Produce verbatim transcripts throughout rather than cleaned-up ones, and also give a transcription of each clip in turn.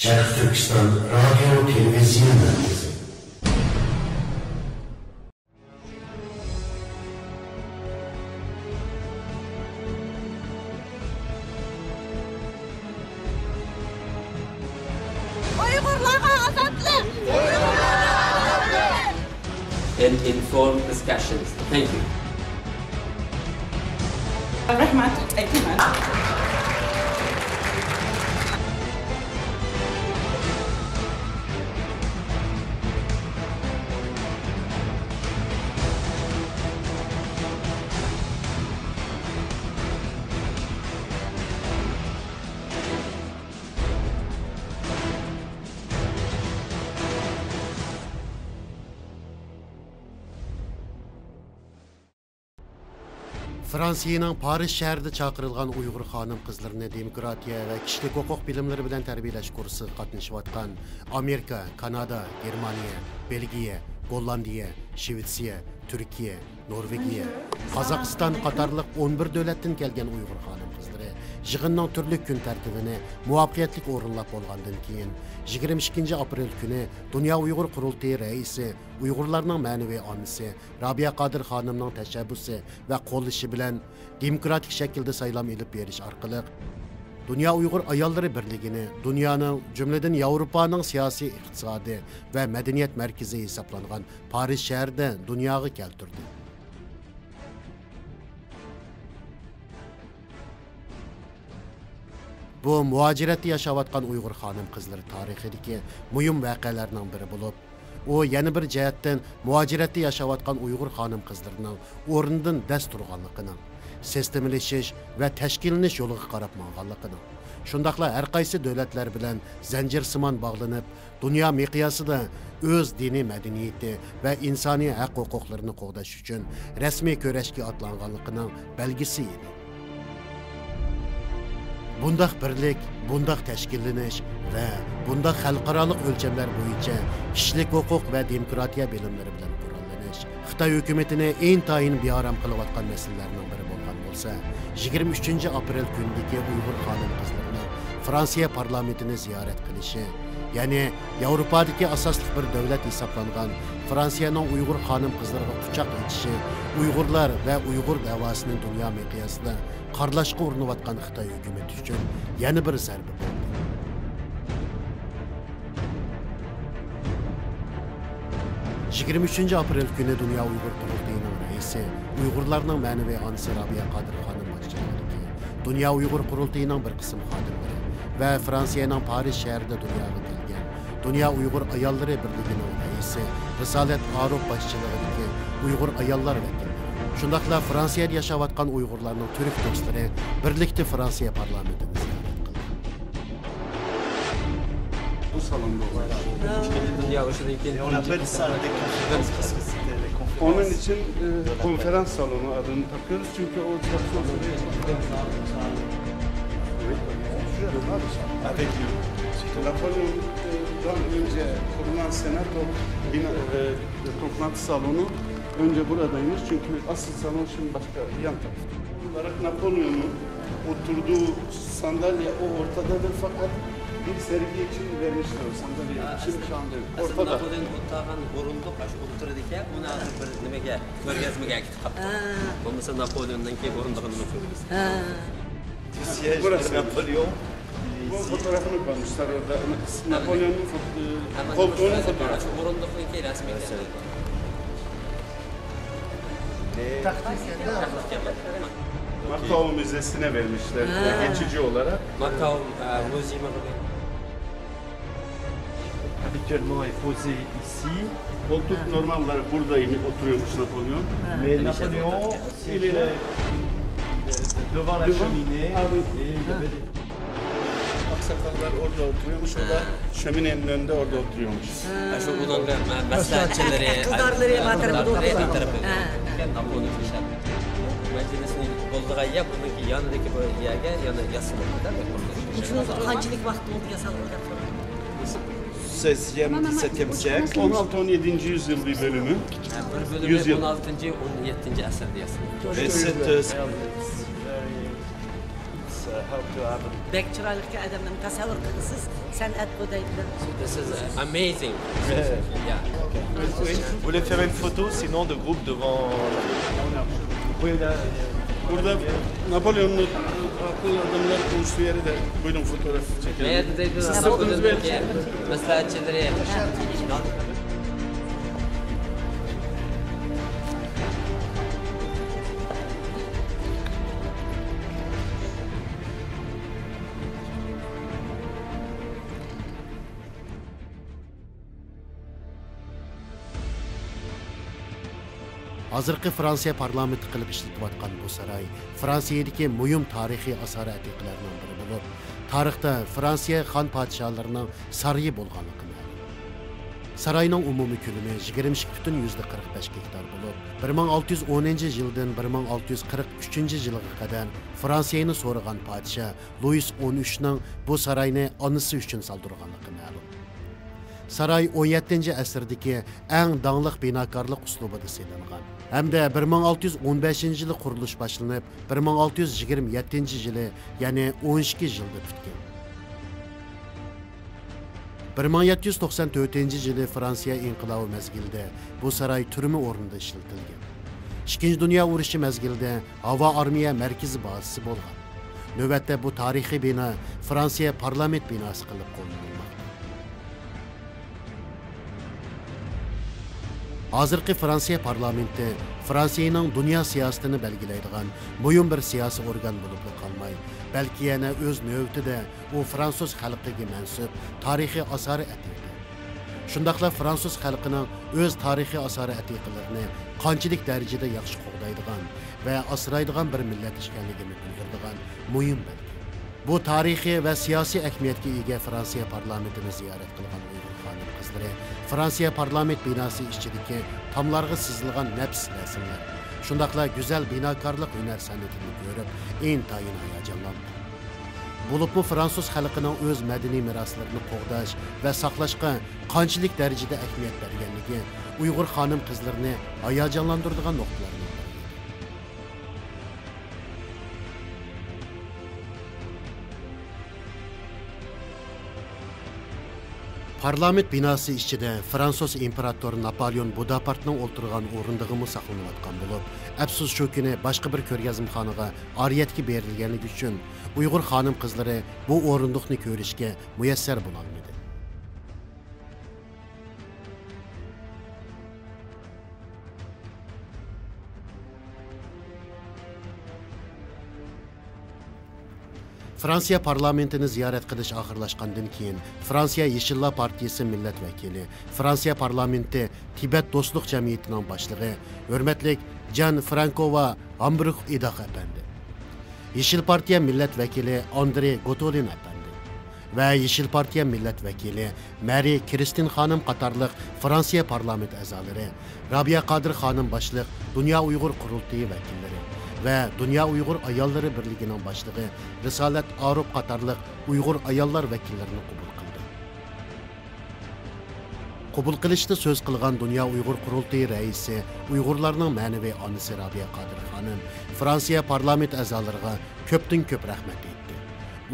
شەرقىي تۈركىستان رادىيو تېلېۋىزىيە مەركىزى. ئۇيغۇرلارغا ئازادلىق! And informed discussions. Thank you. رەھمەت ئېيتىمەن. فرانسىيەنىڭ پارىژ شەھىرىدە چاقىرىلغان ئۇيغۇر خانىم-قىزلىرىنى دېموكراتىيە ۋە كىشىلىك ھوقۇق بىلىملىرى بىلەن تەربىيەلەش كۇرسىغا قاتنىشىۋاتقان ئامېرىكا، كانادا، گېرمانىيە، بېلگىيە، گوللاندىيە، شىۋېتسىيە، تۈركىيە، نورۋېگىيە، قازاقىستان قاتارلىق ئون بىر دۆلەتتىن كەلگەن ئۇيغۇر خانىم-قىزلىرى يىغىننىڭ تۈرلۈك كۈن تەرتىپىنى مۇۋەپپەقىيەتلىك ئورۇنلاپ بولغاندىن كېيىن، يىگىرمە ئىككىنچى ئاپرېل كۈنى دۇنيا ئۇيغۇر قۇرۇلتىيى رەئىسى ئۇيغۇرلارنىڭ مەنىۋى ئانىسى رابىيە قادىر خانىمنىڭ تەشەببۇسى ۋە قوللىشى بىلەن دېموكراتىك شەكىلدە سايلام ئېلىپ بېرىش ئارقىلىق، دۇنيا ئۇيغۇر ئاياللىرى بىرلىكىنى دۇنيانىڭ، جۈملىدىن ياۋروپانىڭ سىياسىي، ئىقتىسادىي ۋە مەدەنىيەت مەركىزى ھېسابلانغان پارىژ شەھىرىدە دۇنياغا كەلتۈردى. بۇ مۇھاجىرەتتە ياشاۋاتقان ئۇيغۇر خانىم-قىزلىرى تارىخىدىكى مۇھىم ۋەقەلەرنىڭ بىرى بولۇپ، ئۇ يەنە بىر جەھەتتىن مۇھاجىرەتتە ياشاۋاتقان ئۇيغۇر خانىم-قىزلىرىنىڭ ئورنىدىن دەس تۇرغانلىقىنىڭ، سىستېمىلىشىش ۋە تەشكىللىنىش يولىغا قاراپ ماڭغانلىقىنىڭ، شۇنداقلا ھەر قايسى دۆلەتلەر بىلەن زەنجىرسىمان باغلىنىپ، دۇنيا مىقياسىدا ئۆز دىنىي مەدەنىيىتى ۋە ئىنسانىي ھەق-ھوقۇقلىرىنى قوغداش ئۈچۈن رەسمىي كۈرەشكە ئاتلانغانلىقىنىڭ بەلگىسى ئىدى. بۇنداق بىرلىك، بۇنداق تەشكىللىنىش ۋە بۇنداق خەلقئارالىق ئۆلچەملەر بويىچە كىشىلىك ھوقۇق ۋە دېموكراتىيە بىلىملىرى بىلەن قوراللىنىش خىتاي ھۆكۈمىتىنى ئىنتايىن بىئارام قىلىۋاتقان مەسىلىلەرنىڭ بىرى بولغان بولسا، يىگىرمە ئۈچىنچى ئاپرېل كۈنىدىكى ئۇيغۇر خانىم-قىزلىرىنىڭ فرانسىيە پارلامېنتىنى زىيارەت قىلىشى، يەنى ياۋروپادىكى ئاساسلىق بىر دۆلەت ھېسابلانغان فرانسىيەنىڭ ئۇيغۇر خانىم-قىزلىرىغا قۇچاق ئېچىشى ئۇيغۇرلار ۋە ئۇيغۇر دەۋاسىنى دۇنيا مىقياسىدا قارىلاشقا ئۇرۇنۇۋاتقان خىتاي ھۆكۈمىتى ئۈچۈن يەنە بىر زەربە بولدى. يىگىرمە ئۈچىنچى ئاپرېل كۈنى دۇنيا ئۇيغۇر قۇرۇلتىيىنىڭ رەئىسى، ئۇيغۇرلارنىڭ مەنىۋى ئانىسى رابىيە قادىر خانىم باشچىلىقىدىكى دۇنيا ئۇيغۇر قۇرۇلتىيىنىڭ بىر قىسىم خادىملىرى ۋە فرانسىيەنىڭ پارىژ شەھىرىدە دۇنياغا كەلگەن دۇنيا ئۇيغۇر ئاياللىرى بىرلىكىنىڭ رەئىسى رىسالەت ئاروپ باشچىلىقىدىكى ئۇيغۇر ئاياللار ۋەكىللىرى، شۇنداقلا فرانسىيەدە ياشاۋاتقان ئۇيغۇرلارنىڭ تۈرك دوستلىرى بىرلىكتە فرانسىيە پارلامېنتىنى زىيارەت قىلدى. Bu salonda olacak. İkinci Dünya Savaşı'ndan keyin. Et on appelle ça des conférences parce que c'était les conférences. Onun için e, konferans salonu adını takıyoruz çünkü o çok zor. Oui. Avec Napolyon'dan önce kurulan senato bina, e, toplantı salonu önce buradaymış çünkü asıl salon şimdi başka, yan tarafta. Olarak Napolyon'un oturduğu sandalye o ortadadır fakat bir sergi için vermişler o sandalyeyi. Şimdi şu anda yok. Ortada. Napoleon oturğan burunluk şu ortadaki, onu hazır bir nimege, ko'rgazmaga olib qapti. Bo'lmasa Napoleondan keyin o'rindig'ini. Burası. Napoleon. Bu fotoğrafını koymuşlar orada. Napolyon'un foto-, koltuğunun fotoğrafı. O'rindiqniki rasmiy. Macao Müzesi'ne vermişler geçici olarak. Macao, e, müzesi. Habituellement est posé ici. Koltuk normal olarak burada oturuyormuş Napolyon. Mais Napoléon, il est devant la cheminée et il y avait des Aksakallar orada oturuyormuş, o da şöminenin önünde orada oturuyormuş. Shu ularga ma-, maslahatchilari, iqtidorlari, iqtidorlari, tarafida. Napoleon. Majlisni bo'ldigan yer, buniki yonidagi bu yerga yana yasalgan. Qanchalik vaqt bo'ldi yasalgan? Seizième, dix-septième siècle. On altı on yedinci yüzyıl bir bölümü. Bir bölümü yüzyıl. On altıncı, on yedinci asırda yasalgan. Et cette, euh, بەك چىرايلىقكەن ئادەملەرنى تەسەۋۋۇر قىلىسىز، سەنئەت بۇ دەيدىلەر. This is amazing. Yeah. Vous voulez faire une photo, sinon, de groupe devant. Burada Napolyon'un akıl adamlar buluştuğu yeri de, buyurun, fotoğraf çekelim. Siz sordunuz belki. مەسلىھەتچىلىرى. ھازىرقى فرانسىيە پارلامېنتى قىلىپ ئىشلىتىۋاتقان بۇ ساراي فرانسىيەدىكى مۇھىم تارىخىي ئاسارە ئەتىقىلەرنىڭ بىرى بولۇپ، تارىختا فرانسىيە خان پادىشاھلىرىنىڭ سارىيى بولغانلىقى مەلۇم. ساراينىڭ ئومۇمىي كۆلىمى يىگىرمە ئىككى پۈتۈن يۈزدە قىرىق بەش گېكتار بولۇپ، بىر مىڭ ئالتە يۈز ئونىنچى يىلدىن بىر مىڭ ئالتە يۈز قىرىق ئۈچىنچى يىلغا قەدەر فرانسىيەنى سورىغان پادىشاھ لۇئىس ئون ئۈچنىڭ بۇ ساراينى ئانىسى ئۈچۈن سالدۇرغانلىقى مەلۇم. ساراي ئون يەتتىنچى ئەسىردىكى ئەڭ داڭلىق بىناكارلىق ئۇسلۇبىدا سېلىنغان ھەمدە بىر مىڭ ئالتە يۈز ئون بەشىنچى يىلى قۇرۇلۇش باشلىنىپ، بىر مىڭ ئالتە يۈز يىگىرمە يەتتىنچى يىلى، يەنى ئون ئىككى يىلدا پۈتكەن. بىر مىڭ يەتتە يۈز توقسان تۆتىنچى يىلى فرانسىيە ئىنقىلابى مەزگىلىدە بۇ ساراي تۈرمە ئورنىدا ئىشلىتىلگەن. ئىككىنچى دۇنيا ئۇرۇشى مەزگىلىدە ھاۋا ئارمىيە مەركىزى بازىسى بولغان. نۆۋەتتە بۇ تارىخىي بىنا فرانسىيە پارلامېنت بىناسى قىلىپ قوللىنىلماقتا. ھازىرقى فرانسىيە پارلامېنتى فرانسىيەنىڭ دۇنيا سىياسىتىنى بەلگىلەيدىغان مۇھىم بىر سىياسىي ئورگان بولۇپلا قالماي، بەلكى يەنە ئۆز نۆۋىتىدە ئۇ فرانسۇز خەلقىگە مەنسۇپ تارىخىي ئاسارە ئەتىقە. شۇنداقلا فرانسۇز خەلقىنىڭ ئۆز تارىخىي ئاسارە ئەتىقىلىرىنى قانچىلىك دەرىجىدە ياخشى قوغدايدىغان ۋە ئاسرايدىغان بىر مىللەت ئىكەنلىكىنى بىلدۈرىدىغان مۇھىم بەلگە. بۇ تارىخىي ۋە سىياسىي ئەھمىيەتكە ئىگە فرانسىيە پارلامېنتىنى زىيارەت قىلغان ئۇيغۇر خانىم-قىزلىرى فرانسىيە پارلامېنت بىناسى ئىچىدىكى تاملارغا سىزىلغان نەپىس رەسىملەر، شۇنداقلا گۈزەل بىناكارلىق ھۈنەر سەنئىتىنى كۆرۈپ، ئىنتايىن ھاياجانلاندى. بولۇپمۇ فرانسۇز خەلقىنىڭ ئۆز مەدەنىي مىراسلىرىنى قوغداش ۋە ساقلاشقا قانچىلىك دەرىجىدە ئەھمىيەت بەرگەنلىكى ئۇيغۇر خانىم-قىزلىرىنى ھاياجانلاندۇرىدىغان نۇقتىلارنىڭ بىرى. پارلامېنت بىناسى ئىچىدە فرانسۇز ئىمپېراتور ناپالېئون بوداپارتنىڭ ئولتۇرغان ئورۇندۇقىمۇ ساقلىنىۋاتقان بولۇپ، ئەپسۇس، شۇ كۈنى باشقا بىر كۆرگەزمىخانىغا ئارىيەتكە بېرىلگەنلىكى ئۈچۈن ئۇيغۇر خانىم-قىزلىرى بۇ ئورۇندۇقنى كۆرۈشكە مۇيەسسەر بولالمىدى. فرانسىيە پارلامېنتىنى زىيارەت قىلىش ئاخىرلاشقاندىن كېيىن، فرانسىيە يېشىللار پارتىيىسى مىللەت ۋەكىلى، فرانسىيە پارلامېنتى تىبەت دوستلۇق جەمئىيىتىنىڭ باشلىقى، ھۆرمەتلىك جان فرانكوۋا ھامبروك ئىداق ئەپەندى، يېشىل پارتىيە مىللەت ۋەكىلى ئاندرې گوتولىن ئەپەندى ۋە يېشىل پارتىيە مىللەت ۋەكىلى مەرى كىرىستىن خانىم قاتارلىق فرانسىيە پارلامېنت ئەزالىرى، رابىيە قادىر خانىم باشلىق دۇنيا ئۇيغۇر قۇرۇلتىيى ۋەكىللىرى ۋە دۇنيا ئۇيغۇر ئاياللىرى بىرلىكىنىڭ باشلىقى رىسالەت ئاروپ قاتارلىق ئۇيغۇر ئاياللار ۋەكىللىرىنى قوبۇل قىلدى. قوبۇل قىلىشتا سۆز قىلغان دۇنيا ئۇيغۇر قۇرۇلتىيى رەئىسى، ئۇيغۇرلارنىڭ مەنىۋى ئانىسى رابىيە قادىر خانىم فرانسىيە پارلامېنت ئەزالىرىغا كۆپتىن كۆپ رەھمەت ئېيتتى.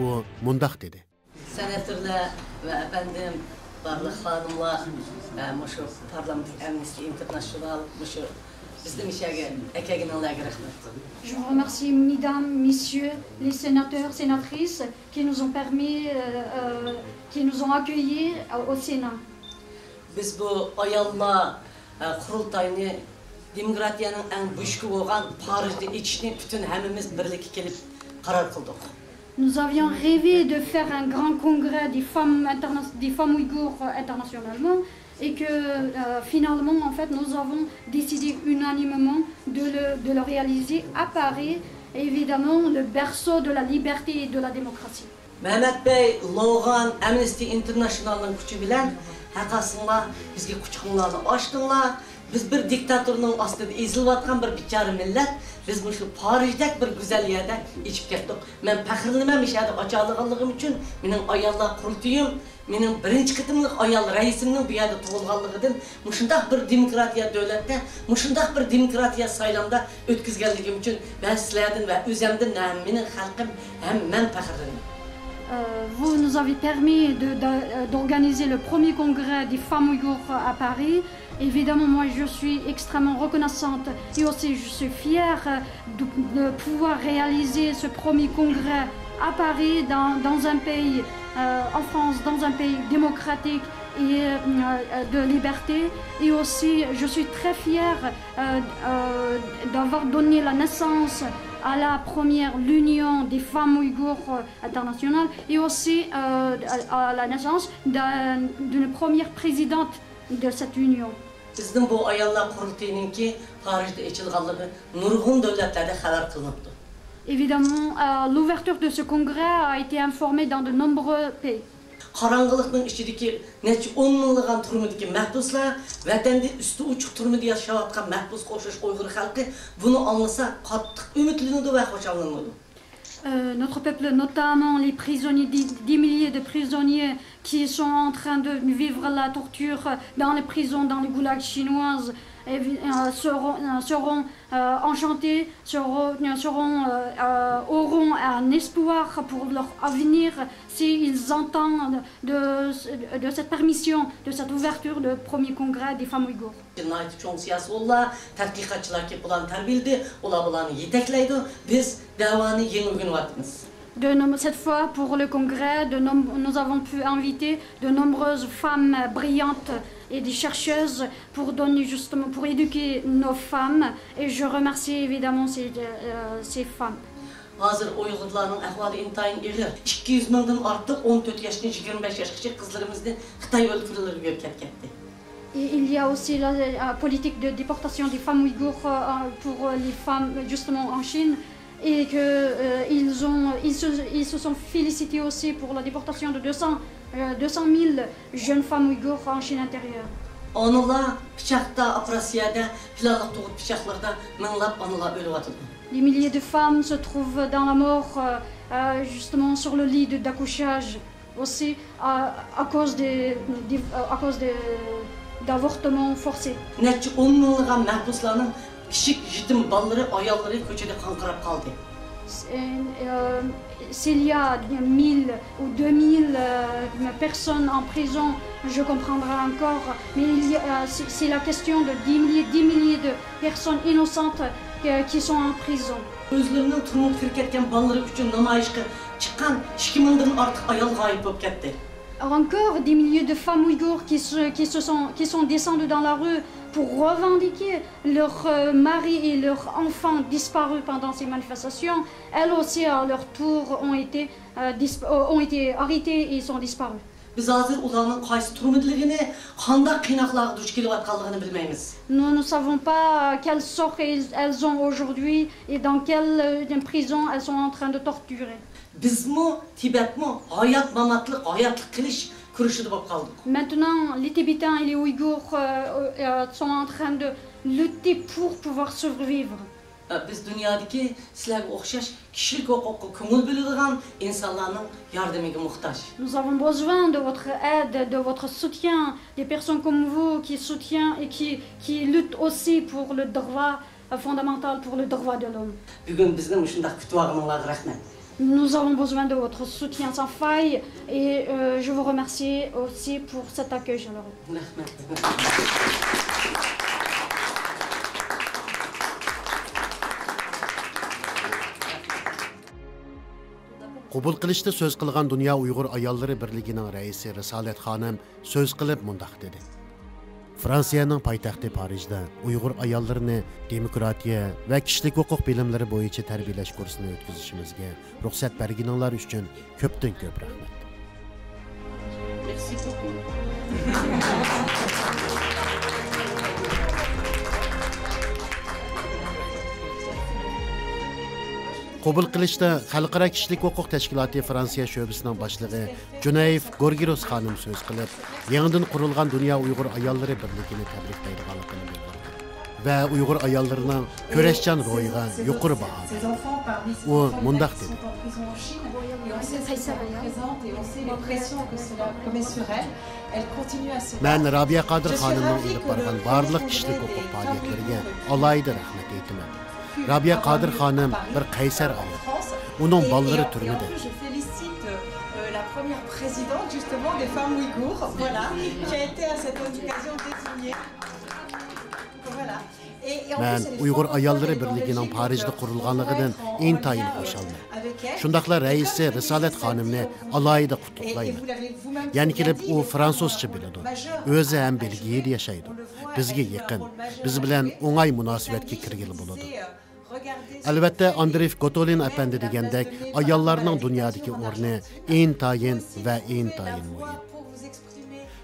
ئۇ مۇنداق دېدى. سېناتورلار ۋە ئەپەندىم، بارلىق خانىملار، ھە، مۇشۇ پارلامېنتلىق ئەمنىستى ئىنتېرناشيونال، مۇشۇ بىزنى مۇشۇ يەرگە ئەكەلگىنىڭلارغا رەھمەت. Je vous remercie, mesdames, messieurs, les sénateurs, sénatrices, qui nous ont permis, euh, euh, qui nous ont accueillis, euh, au Sénat. بىز بۇ ئاياللار، ئە، قۇرۇلتاينى دېموكراتىيەنىڭ ئەڭ بۆشۈكى بولغان پارىژدا ئېچىشنى پۈتۈن ھەممىمىز بىرلىككە كېلىپ قارار قىلدۇق. Nous avions rêvé de faire un grand congrès des femmes interna-, des femmes ouïghours, euh, internationalement et que, euh, finalement, en fait, nous avons décidé unanimement de le, de le réaliser à Paris, évidemment, le berceau de la liberté et de la démocratie. مەمەت بەي، لوغان، ئەمنىستى ئىنتېرناشيونالنىڭ كۈچى بىلەن ھەرقايسىڭلار بىزگە قۇچىقىڭلارنى ئاچتىڭلار. بىز بىر دىكتاتورنىڭ ئاستىدا ئېزىلىۋاتقان بىر بىچارە مىللەت، بىز مۇشۇ پارىژدەك بىر گۈزەل يەردە ئېچىپ كەتتۇق. مەن پەخىرلىنىمەن مۇشۇ يەردە ئاچالىغانلىقىم ئۈچۈن. مېنىڭ ئاياللار قۇرۇلتىيىم مېنىڭ بىرىنچى قېتىملىق ئايال رەئىسىمنىڭ بۇ يەردە تۇغۇلغانلىقىدىن، مۇشۇنداق بىر دېموكراتىيە دۆلەتتە، مۇشۇنداق بىر دېموكراتىيە سايلامدا ئۆتكۈزگەنلىكىم ئۈچۈن مەن سىلەردىن ۋە ئۆزەمدىن ھەم مېنىڭ خەلقىم ھەم مەن پەخىرلىنىمەن. Euh, vous nous avez permis de, de, d'organiser le premier congrès des femmes ouïghours à Paris. Évidemment, moi, je suis extrêmement reconnaissante et aussi je suis fière de, de pouvoir réaliser ce premier congrès à Paris, dans, dans un pays, euh, en France, dans un pays démocratique et, euh, de liberté. Et aussi, je suis très fière, euh, euh, d'avoir donné la naissance à la première, l'Union des femmes ouïghours, euh, internationale, et aussi, euh, à, à la naissance d'un, d'une première présidente de cette union. بىزنىڭ بۇ ئاياللار قۇرۇلتىيىنىڭكى پارىژدا ئېچىلغانلىقى نۇرغۇن دۆلەتلەردە خەۋەر قىلىنىپتۇ. Évidemment, euh, l'ouverture de ce congrès a été informée dans de nombreux pays. قاراڭغۇلۇقنىڭ ئىچىدىكى نەچچە ئون مىڭلىغان تۈرمىدىكى مەھبۇسلار، ۋەتەندە ئۈستى ئوچۇق تۈرمىدە ياشاۋاتقان مەھبۇسقا ئوخشاش ئۇيغۇر خەلقى بۇنى ئاڭلىسا قاتتىق ئۈمىدلىنىدۇ ۋە خۇشاللىنىدۇ. Euh, notre peuple, notamment les prisonniers, des, des milliers de prisonniers qui sont en train de vivre la torture dans les prisons, dans les goulags chinoises, et, euh, seront, euh, seront, euh, enchantés, seront, seront, euh, euh, auront un espoir pour leur avenir s'ils entendent de, de cette permission, de cette ouverture de premier congrès des femmes ouïghours. ناھايىتى چوڭ سىياسىيونلار، تەتقىقاتچىلار كېلىپ بۇلارنى تەربىيەلىدى، ئۇلار بۇلارنى يېتەكلەيدۇ. بىز دەۋانى يېڭى ئۆگىنىۋاتىمىز. De nom-, cette fois, pour le congrès, de nom-, nous avons pu inviter de nombreuses femmes brillantes et des chercheuses pour donner justement, pour éduquer nos femmes. Et je remercie évidemment ces, euh, ces femmes. ھازىر ئۇيغۇرلارنىڭ ئەھۋالى ئىنتايىن ئېغىر. ئىككى يۈز مىڭدىن ئارتۇق ئون تۆت ياشتىن يىگىرمە بەش ياشقىچە قىزلىرىمىزنى خىتاي ئۆلكىلىرىگە ئۆتكەپ كەتتى. Et il y a aussi la, euh, politique de déportation des femmes ouïghours, euh, pour, euh, les femmes, justement, en Chine. Et que, euh, ils ont, ils se, ils se sont félicités aussi pour la déportation de deux cents, euh, deux cent mille jeunes femmes ouïghours en Chine intérieure. ئانىلار پىچاقتا، ئوپېراتسىيەدە، پىلانلىق تۇغۇت پىچاقلىرىدا مىڭلاپ ئانىلار ئۆلۈۋاتىدۇ. Des milliers de femmes se trouvent dans la mort, euh, euh, justement sur le lit de, d'accouchage aussi à, à cause des, des, euh, à cause de, d'avortements forcés. نەچچە ئون مىڭلىغان مەھبۇسلارنىڭ كىچىك يېتىم بالىلىرى، ئاياللىرى كوچىدا قاڭقىراپ قالدى. Euh, euh, s'il y a mille ou deux mille, euh, personnes en prison, je comprendrai encore, mais il y a, euh, c'est, c'est la question de dix milliers, dix milliers de personnes innocentes que, qui sont en prison. ئۆزلىرىنىڭ تۈرمىگە كىرىپ كەتكەن بالىلىرى ئۈچۈن نامايىشقا چىققان ئىككى مىڭدىن ئارتۇق ئايال غايىب بولۇپ كەتتى. Encore des milliers de femmes ouïghours qui se, qui se sont, qui sont descendues dans la rue pour revendiquer leur, euh, mari et leur enfant disparus pendant ces manifestations. Elles aussi, à leur tour, ont été, euh, disp-, euh, ont été arrêtées et sont disparues. بىز ھازىر ئۇلارنىڭ قايسى تۈرمىدىلىكىنى، قانداق قىيناقلارغا دۇچ كېلىۋاتقانلىقىنى بىلمەيمىز. Nous ne savons pas quel sort elles, elles ont aujourd'hui et dans quelle, euh, prison elles sont en train de torturer. بىزمۇ، تىبەتمۇ ھايات-ماماتلىق، ھاياتلىق قىلىش كۈرىشىدە بولۇپ قالدۇق. Maintenant, les Tibétains et les Ouïghours, euh, euh, sont en train de lutter pour pouvoir survivre. بىز دۇنيادىكى سىلەرگە ئوخشاش كىشىلىك ھوقۇققا كۆڭۈل بۆلىدىغان ئىنسانلارنىڭ ياردىمىگە موھتاج. Nous avons besoin de votre aide, de votre soutien, des personnes comme vous qui soutiennent et qui, qui luttent aussi pour le droit, euh, fondamental, pour le droit de l'homme. بۈگۈن بىزنى مۇشۇنداق كۈتۈۋالغىنىڭلارغا رەھمەت. Nous avons besoin de votre soutien sans faille et, euh, je vous remercie aussi pour cet accueil chaleureux. رەھمەت. قوبۇل قىلىشتا سۆز قىلغان دۇنيا ئۇيغۇر ئاياللىرى بىرلىكىنىڭ رەئىسى رىسالەت خانىم سۆز قىلىپ مۇنداق دېدى: فرانسىيەنىڭ پايتەختى پارىژدا ئۇيغۇر ئاياللىرىنى دېموكراتىيە ۋە كىشىلىك ھوقۇق بىلىملىرى بويىچە تەربىيەلەش كۇرسىنى ئۆتكۈزۈشىمىزگە رۇخسەت بەرگىنىڭلار ئۈچۈن كۆپتىن كۆپ رەھمەت. قوبۇل قىلىشتا خەلقئارا كىشىلىك ھوقۇق تەشكىلاتى فرانسىيە شۆبىسىنىڭ باشلىقى جۇنەيف گورگىروس خانىم سۆز قىلىپ، يېڭىدىن قۇرۇلغان دۇنيا ئۇيغۇر ئاياللىرى بىرلىكىنى تەبرىكلەيدىغانلىقىنى بىلدۈردى. ۋە ئۇيغۇر ئاياللىرىنىڭ كۈرەشچان روھىغا يۇقىرى باھا بەردى. ئۇ مۇنداق دېدى. مەن رابىيە قادىر خانىمنىڭ ئېلىپ بارغان بارلىق كىشىلىك ھوقۇق پائالىيەتلىرىگە ئالاھىدە رەھمەت ئېيتىمەن. رابىيە قادىر خانىم بىر قەيسەر ئايال. ئۇنىڭ بالىلىرى تۈرمىدە. مەن ئۇيغۇر ئاياللىرى بىرلىكىنىڭ پارىژدا قۇرۇلغانلىقىدىن ئىنتايىن خۇشالمەن. شۇنداقلا رەئىسى رىسالەت خانىمنى ئالاھىدە قۇتلۇقلايمەن. يەنە كېلىپ ئۇ فرانسۇزچە بىلىدۇ. ئۆزى ھەم بېلگىيەدە ياشايدۇ. بىزگە يېقىن. بىز بىلەن ئوڭاي مۇناسىۋەتكە كىرگىلى بولىدۇ. ئەلۋەتتە، ئاندرېف گوتولىن ئەپەندى دېگەندەك، ئاياللارنىڭ دۇنيادىكى ئورنى ئىنتايىن ۋە ئىنتايىن مۇھىم.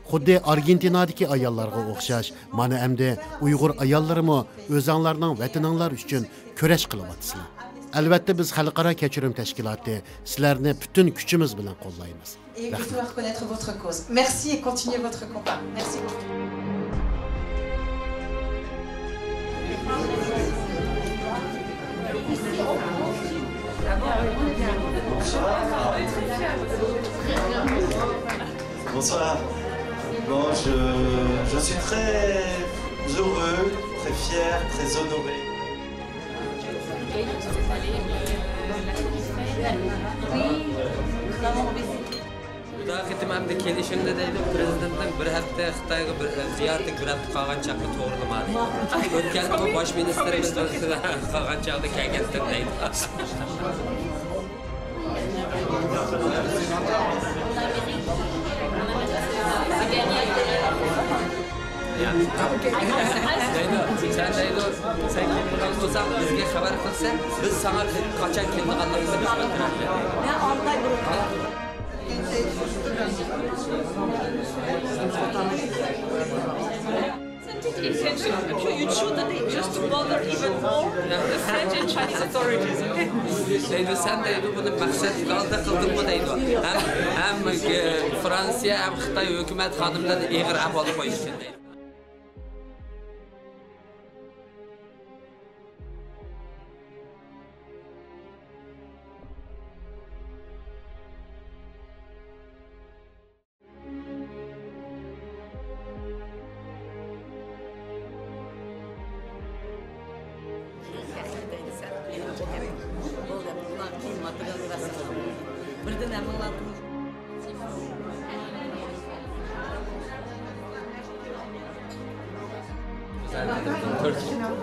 خۇددى ئارگېنتىنادىكى ئاياللارغا ئوخشاش، مانا ئەمدى ئۇيغۇر ئاياللىرىمۇ ئۆزەڭلارنىڭ ۋەتىنىڭلار ئۈچۈن كۈرەش قىلىۋاتىسىلەر. ئەلۋەتتە، بىز خەلقئارا كەچۈرۈم تەشكىلاتى سىلەرنى پۈتۈن كۈچىمىز بىلەن قوللايمىز. Et vous faire connaître votre cause. Merci et continuez votre combat. Merci beaucoup. Bonsoir. Bon, je, je suis très heureux, très fier, très honoré. بۇ قېتىم ئەمدى كېلىشىمدە دەيدۇ، پىرېزىدېنتنىڭ بىر ھەپتە خىتايغا بىر زىيارىتىگە بىر ھەپتە قالغان چاغدا توغرىلىمالى. ئۆتكەن باش مىنىستىرىمىز قالغان چاغدا كەلگەنتىم دەيدۇ. دەيدۇ، سەن دەيدۇ، سەن كېلىدىغان بولساڭ، بىزگە خەۋەر قىلسەن، بىز ساڭا قاچان كېلىدىغانلىقىمىزنى خەۋەر بېرەرمىز. Intention. I'm sure you'd shoot the thing just to bother even more the French and Chinese authorities, okay? دەيدۇ، سەن دەيدۇ، بۇنى مەقسەتلىك ھالدا قىلدىڭمۇ دەيدۇ. ھەم، ھەم، ئە، فرانسىيە، ھەم خىتاي ھۆكۈمەت خادىملىرىنى ئېغىر ئەھۋالغا قويۇش ئۈچۈن دەيدۇ.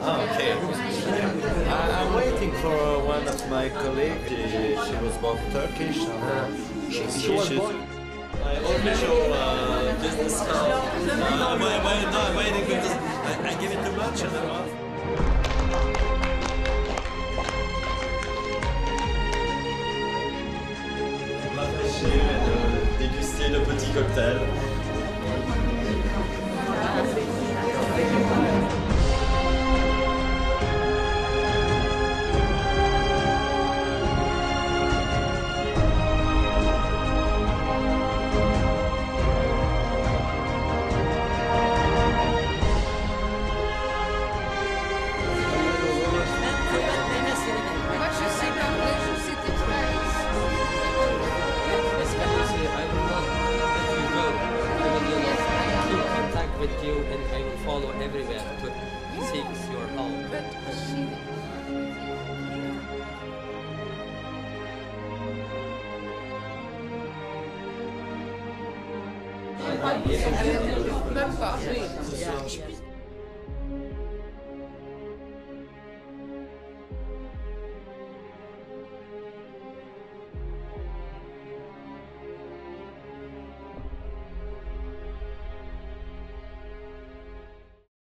Ah, okay. I, I'm waiting for one of my colleagues. She, she was born Turkish. Uh, she, she, she's My official, uh, business card. Uh, wait, wait, no, waiting because I, I give it too much and I want Rafraîchir et de déguster le petit cocktail. With you, and I will follow everywhere to seek your help. Même pas, oui.